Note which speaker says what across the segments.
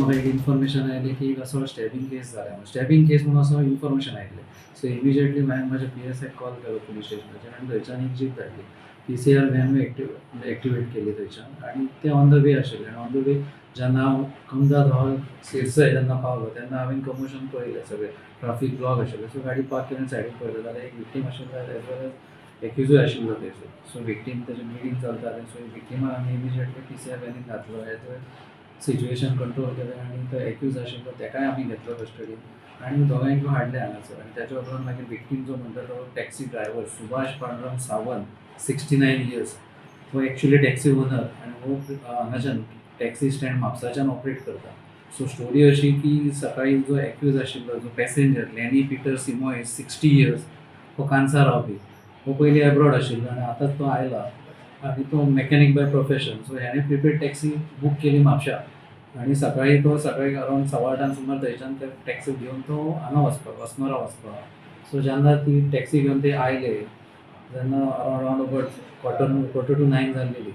Speaker 1: म्हाका एक इन्फॉर्मेशन आयलें की एक असो स्टॅबिंग केस जाल्या. स्टॅबिंग केस म्हणून असो इन्फॉर्मेशन आयलें. सो इमिजिएटली हांवें म्हज्या पी एस आयक कॉल केलो पुलीस स्टेशनाचेर आनी थंयच्यान एक जीप धाडली. पीसीआर व्हॅनूय एक्टिवेट केली थंयच्यान आनी ते ऑन the way आशिल्ले. आनी ऑन the वे जेन्ना हांव कमदाद हॉल सिरसय जेन्ना पावलो तेन्ना हांवें कमोशन पळयलें, सगळें ट्राफीक ब्लॉक आशिल्लें. सो गाडी पार्क केली, सायडीक पळयलें जाल्यार एक विक्टीम आशिल्लो एज वेल एज एक्युजूय आशिल्लो थंयसर. सो विक्टीम तेजें ब्लिडींग चलतालें. सो विक्टिमाक आमी इमिजिएटली पीसीआर व्हॅनीन घातलो, एज वेल सिच्युएशन कंट्रोल केलें आनी तो एक्यूज आशिल्लो तेकाय आमी घेतलो कस्टडीन आनी दोगांयकूय हाडले हांगासर. आनी त्याच्या उपरांत मागीर विक्टीम जो म्हणटा तो taxi driver Subhash Pandurang Sawant, 69 years. तो एक्चुअली टॅक्सी ओनर आनी हो हांगाच्यान टॅक्सी स्टँड म्हापसाच्यान ऑपरेट करता. सो स्टोरी अशी की सकाळी जो एक्यूज आशिल्लो, जो पॅसेंजर लॅनी पिटर सिमोयस, 60 इयर्स, हो कांसार रावपी. हो पयलीं एब्रॉड आशिल्लो आनी आतांच तो आयला आनी तो मॅकॅनीक बाय प्रोफेशन. सो ह्याणे प्रिपेड टॅक्सी बूक केली म्हापशा आनी सकाळी तो सकाळी अरावंड 8:15 सुमार थंयच्यान ते टॅक्सी घेवन तो हांगा वचपाक, अस्नोरा वचपाक. सो जेन्ना ती टॅक्सी घेवन ते आयले तेन्ना around about 8:45 जाल्लेली.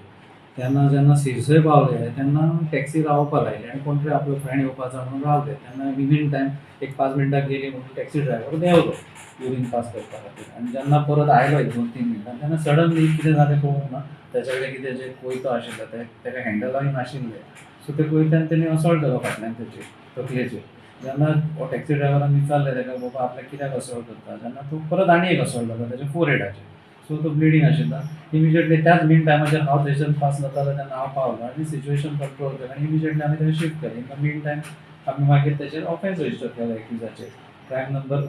Speaker 1: तेन्ना जेन्ना सिरसय पावले तेन्ना टॅक्सी रावपाक लायली आनी कोण तरी आपलो फ्रेंड येवपाचो म्हणून रावले. तेन्ना विदीन टायम एक 5 मिनटां गेली म्हणून टॅक्सी ड्रायव्हर देंवलो युरीन पास करपा खातीर आनी जेन्ना परत आयलो एक 2-3 मिनटां तेन्ना सडनली कितें जालें कळूंक ना, तेच्या कडेन कितें जें कोयतो आशिल्लो तें तेका हँडलाय नाशिल्लें. सो ते कोयत्यान तेणी असॉल्ट केलो फाटल्यान तेचेर, तकलेचेर. जेन्ना हो टॅक्सी ड्रायव्हरान विचारलें तेका, बाबा आपल्याक कित्याक असॉल्ट करता, तेन्ना तो परत आनी एक असॉल्ट जालो तेच्या फोरहेडाचेर. सो तो ब्लिडींग आशिल्लो. इमिजिएटली त्याच मीन टायमाचेर हांव थंयसर पास जातालो तेन्ना हांव पावलो आनी सिच्युएशन कंट्रोल केलें आनी इमिजिएटली आमी तेका शिफ्ट केलें. इन the mean time आमी मागीर तेचेर ऑफेन्स रजिस्टर केलो एक्युजाचेर, crime number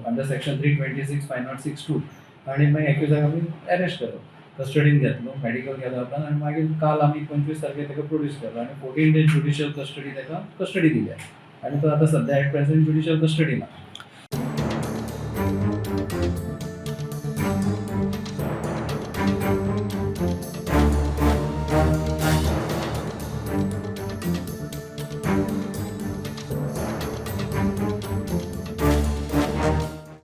Speaker 1: under section 326, 506(2) आनी मागीर एक्युजाक आमी अरेस्ट केलो, कस्टडीन घेतलो मेडिकल केल्या उपरांत. आनी मागीर काल आमी 25 तारखेर ताका प्रोड्यूस केलो आनी 14 डेज ज्युडिशियल कस्टडी, ताका कस्टडी दिल्या आनी तो आतां सद्या एट प्रेझेंट ज्युडिशियल कस्टडीन आहा.